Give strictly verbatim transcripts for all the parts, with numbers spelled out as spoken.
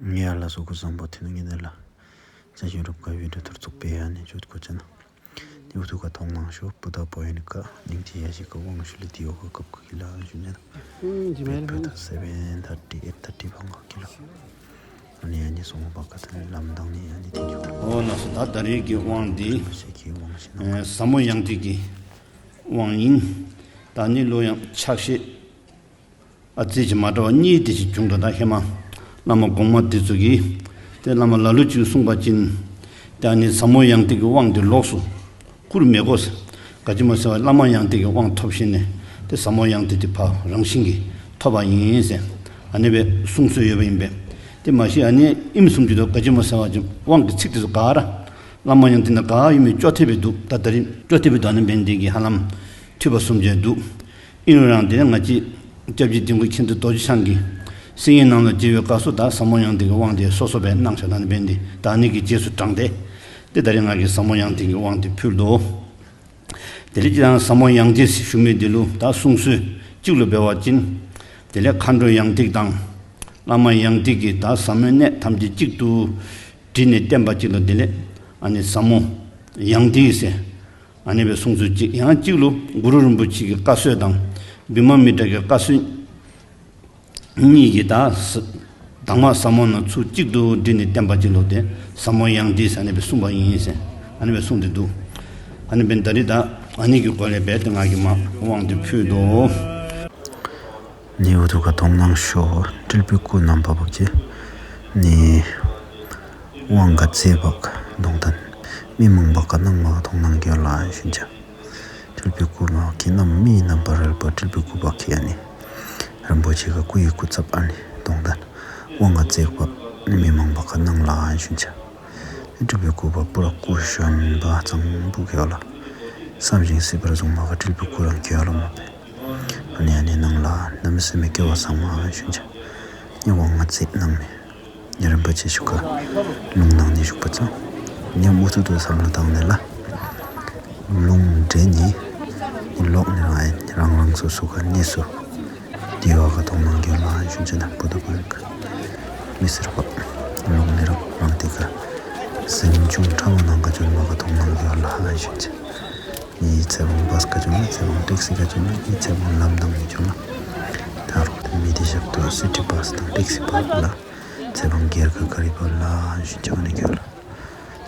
ངས་ལ་སོ་ཁུ་བཟང་པོ་ཐེ་ནུ་ངེ་ནེ་ལ། ས་ཞིང་རུབ་ཀ་བི་འགྲོ་ཐུར་ཚུགས་པའི་ཨ་ནི་ཆུ་ཁོ་ཆ་ན། དེ་འུ་ཐུ་ཀ་ཐོང་ནང་ཤོ་པུ་ད་པོ་ཡན་ཀ་ནིང་ཐི་ཡ་ཞིག་ག་ཝང་ཤུ་ལི་དི་ཡོ་ག་ཀབ་ཀ་གི་ལ་ཞུ་ཉན། ཨུམ་ཇི་མེ་རེ་ཕེ་ད་སེ་བེན་ཐར་ཊི་ཨེ་ཊི་ཐར་ཊི་བང་ག་གི་ལ། ཨ་ནི་ཨ་ནི་སོང་བ་ཀ་ཐ་ལམ་དང་ནི་ཨ་ནི་དེ་འགྱུར། ཨོ་ན་སོ་ད་ད་རེས་ཀྱི་དབང་འདི་ཞེས་ཀྱི་དབང་ཞེ་ན། ཨེ་ཟབ་མོ་ཡང་ཏིག་གི་དབང་ཡིན། ད་ནི་ལོ་ཡང་ཕྱག་བཞེས། ཨ་ཙི་ཅི་མ་འདྲ་བ་གཉིས་དེ་ཅིག་བྱུང་འདུག་ད་ཧེ་མ་བླ་མ་གོང་མ་དེ་ཚོ་གིས་དེ་བླ་མ་ལ་ལུ་ཅིག་གསུངས་པ་ཅིན་དེ་ཨ་ནི་ཟབ་མོ་ཡང་ཏིག་གི་དབང་དེ་ལོགས་སུ་བསྐུར་མི་དགོས། ག་ཅི་མ་ཟེར་བ་བླ་མ་ཡང་ཏིག་གི་དབང་ཐོབ་ཤེས་ནས་དེ་ཟབ་མོ་ཡང་ཏིག་དེ་ཕ་རང་བཞིན་གྱིས་ཐོབ་པ་ཡིན་ཟེར་ཨ་ནི་བས་གསུང་སྲོལ་ཡོད་པ་ཡིན་པས། དེ་མ་གཞི་ཨ་ནི་ཨིམ་གསུམ་གྱི་དུ་ག་ཅི་མ་ཟེར་བ་ཅིན་དབང་གི་ཚིག་དེ་ཚོ་ག་ར་བླ་མ་ཡང་ཏིག་ན་ག་ཡོད་མེད་ཅོ་ཐེབས་པའི་འདུག་ད་ད་རིང་ཅོ་ཐེབས་པའི་འདུག་ཨ་ནི་བན་དེ་གི་ཧ་ལམ་ཐུབ་པ་གསུམ་བྱས་འདུག་ཨིན་རུང་རང་དེ་ནས་ང་ཅི་སྐྱབས་རྗེ་དིང་གུ་མཁྱེན་བརྩེ་རྡོ་རྗེ་འཆང་གི་སེང་གེའི་ནང་ལ་མཇལ་བའི་སྐབས་སུ་ད་ཟབ་མོ་ཡང་ཏིག་གི་དབང་དེ་སོ་སོ་བས་གནང་བྱ་དང་ནི་བན་དེ་ད་ནི་གི་རྗེས་སུ་འབྲངས་ཏེ། དེ་ད་རེས་ང་གི་ཟབ་མོ་ཡང་ཏིག་གི་དབང་དེ་ཕུལ་དོ། དེ་ལས་ཀྱི་ཡང་ཟབ་མོ་ཡང་ཏིག་ཞུ་མི་འདི་ལུ་ད་གསུང་སྲོལ་གཅིག་ལུ་འབད་བ་ཅིན། དེ་ལས་མཁའ་འགྲོ་ཡང་ཏིག་དང་། བླ་མ་ཡང་ཏིག་གི་ད་ཟབ་མོའི་གནད་ཐམས་ཅད་གཅིག་ཏུ་དྲིལ་ནས་བསྟན་པ་གཅིག་ལ་དེ་ལས་ཨ་ནི་ཟབ་མོ་ཡང་ཏིག་ཟེར། ཨ་ནི་བའི་གསུང་ཚུལ་གཅིག་ཡང་གཅིག་ལུ་གུ་རུ་རིན་པོ་ཆེ་གི་བཀའ་སྲོལ་དང་བི་མ་མི་ཏྲ་གི་བཀའ་སྲོལ་གཉིས་ཀྱི་ད་ཟ་དྭངས་མ་ཟབ་མོ་ན་ཚུལ་གཅིག་ཏུ་དྲིལ་ནས་བསྟན་པ་གཅིག་ལུ་དེ་ཟབ་མོ་ཡང་ཏིག་ཟེར་ཨ་ནི་བའི་གསུངས་པ་ཡིན་ཟེར་ཨ་ནི་བའི་གསུངས་ཏེ་འདུག་ཨ་ནི་བའི་ད་རེས་ད་ཨ་ནི་གི་སྒོ་ལས་འབད་དེ་ང་གི་མ་དབང་དུ་ཕུལ་དོ། ནི་འུ་ཐུ་ཀ་མཐོང་སྣང་ཤོར་སྤྲུལ་པའི་སྐུ་རྣམ་པ་བབ་ཀྱི་ནི། དབང་ག་ཚེ་བག་གདོང་ལྡན། མི་མང་བག་ག་སྣང་མ་ག་མཐོང་སྣང་གི་ལ་ཞུན་ཅ། སྤྲུལ་པའི་སྐུ་མ་གི་རྣམ་མིའི་རྣམ་པར་རོལ་པ་སྤྲུལ་པའི་སྐུ་བག་གི་ཨ་ནི། རིན་པོ་ཆེ་ག་སྐུ་ཡི་སྐུ་ཚབ་ཨ་ནི་གདོང་ལྡན། དབང་ག་ཚེ་བག་ནི་མི་མང་བག་ག་སྣང་ལ་ཞུན་ཅ། སྤྲུལ་པའི་སྐུ་བག་པུ་ར་སྐུ་གཞོན་པ་གཙང་པོ་གི་ལ། བསམ་ཞིང་སྲིད་པར་བཟུང་མ་ག་སྤྲུལ་པའི་སྐུ་རང་གི་ལ་མ་པེ། ཨ་ནི་ཨ་ནི་ནང་ལ་གནམ་མེད་ས་མེད་སྐལ་བ་བཟང་བ་ཞུན་ཅ། ཉེ་བ་ང་ཚེ་ནང་མེ། ཉེ་རིན་པོ་ཆེ་ཞུ་ཁ། ལུང་ནང་ནས་ཞུགས་པ་ཚང་། ཉེ་མུ་ཐུ་དུ་བསམ་བློ་བཏང་ནས་ལ། ལུང་འདྲེ་ནི། ལོག་ནས་རང་རང་རང་སོ་སོ་ག་གནས་སུ། དེ་བ་ག་མཐོང་སྣང་གི་ལ་ཞུན་ཅ་ན་བུ་དུ་བུ་ཡོད་ག་མི་སེར་བ། ལུང་ནས་རང་རང་དེ་ག་གཟིམ་ཆུང་ཁྲ་བོ་ནང་ག་བྱོན་མ་ག་མཐོང་སྣང་གི་ལ་ཞུན་ཅ། ངའི་ཚེ་དབང་བྷས་ག་བྱུང་ན་ཚེ་དབང་ཊེག་སི་ག་བྱུང་ན་ངའི་ཚེ་དབང་ལམ་དང་ངེས་བྱུང་ན། ད་རོགས་དེ་མི་དེ་ཞབས་ཏོག་སི་ཊི་བྷས་དང་ཊེག་སི་བྷས་ལ། ཚེ་དབང་སྒེར་ག་ག་རི་བ་ལ་ཞུ་ཆོག་ནས་ཁྱོད་ལ།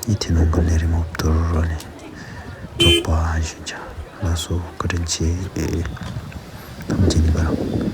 ངའི་ཐེ་ནོང་གི་ལས་རིམ་འོབ་ཐོར་རོ་ནས། རྫོགས་པ་ཞུ་ཆ་ལ་སོ་བཀའ་དྲིན་ཆེ། ཐམས་ཅད་ནི་ག་རང་